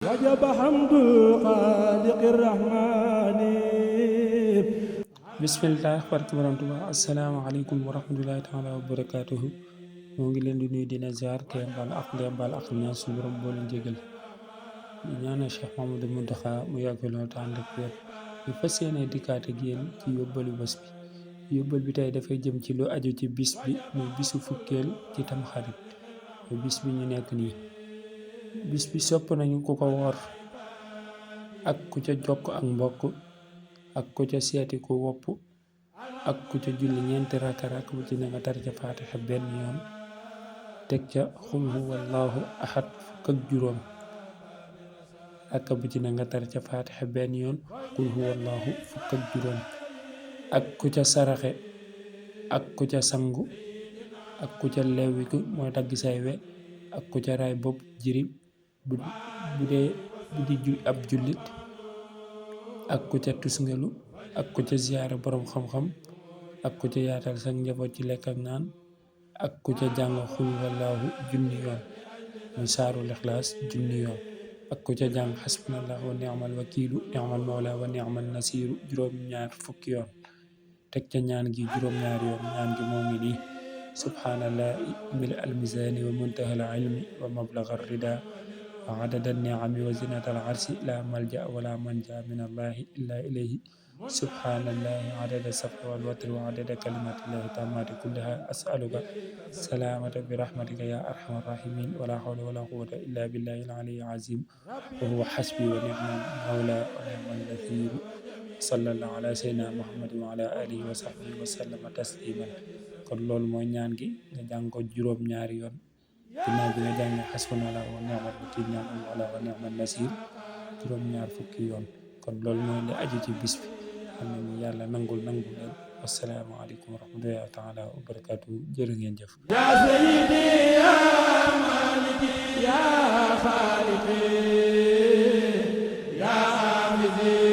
وجب حمد الخالق الرحمن. bismillah barke borom Tuubaa. asalaamaaleykum wa rahmatullahi taala wa barakaatuhu. moo ngi leen di nuyu dina ziar te baal ak leen baal ak ñaan suñu borom boo leen jégal di ñaanal Cheikh Mamadou Mountakha mu yàgg loolu te ànd ak wér. ñu fas yéene dikkaat ak yéen ci yóbbalu bés bi. yóbbal bi tey dafay jëm ci lu aju ci bis bi muy bisu fukkeel ci tamxarit muy bis bi ñu nekk nii. bis bi sopp nañu ku ko woor ak ku ca jokk ak mbokk ak ku ca seeti ku wopp ak ku ca julli ñeenti rakk bu ci ne nga tar ca faatixa benn yoon teg ca xul huwallaahu ahad fukk ak juróom rakk bu ci ne nga tar ca faatixa benn yoon xul huwallaahu fukk ak juróom ak ku ca saraxe ak ku ca sangu ak ku ca lewwiku mooy dagg say we ak ku ca raay bopp jirim bu di ab jullit ak ku ca tusngelu ak ku ca ziyaare boroom xam-xam ak ku ca yaatal sa njaboot ci lekk ak naan ak ku ca jàng xul wallaahu junni yoon muy saaru lixlaas junni yoon ak ku ca jàng xasbunallahu wa ni'mal wakiilu ni'mal mawla wa ni'mal nasiiru juróom-ñaar fukki yoon teg ca ñaan gi juróom-ñaar yoon. ñaan gi moo ngi nii: subhaanallahi mil al misaani wa muntahal ilmi wa mablaghar rida wa adada ni'ami wa zinatal arsi la malja wala manja min allahi illa ilayhi subhanallahi adada safi wal watri wa adada kalimatillahi tammati kulliha as'aluka salamata bi rahmatika ya arhamar rahimin wala hawla wala quwwata illa billahi al aliyyil azim wa huwa hasbi wa ni'mal mawla wa ni'mal nasir sallallahu ala sayyidina muhammadin wa ala alihi wa sahbihi wa sallama tasliman. kon loolu mooy ñaan gi nga jàng ko juróom-ñaari yoon. ginnaaw bi nga jàngee xasbunallahu wa ni'mal wakiil ni'mal mawla wa ni'mal nasiir juróom-ñaar fukki yoon. kon loolu mooy li aju ci bis bi. xam nañu yàlla nangul leen. wassalaamu aleykum wa rahmatullahi taala wa barakaatu. jërë ngeen jëf. ya sayyidi ya maliki ya xaaliki ya amidi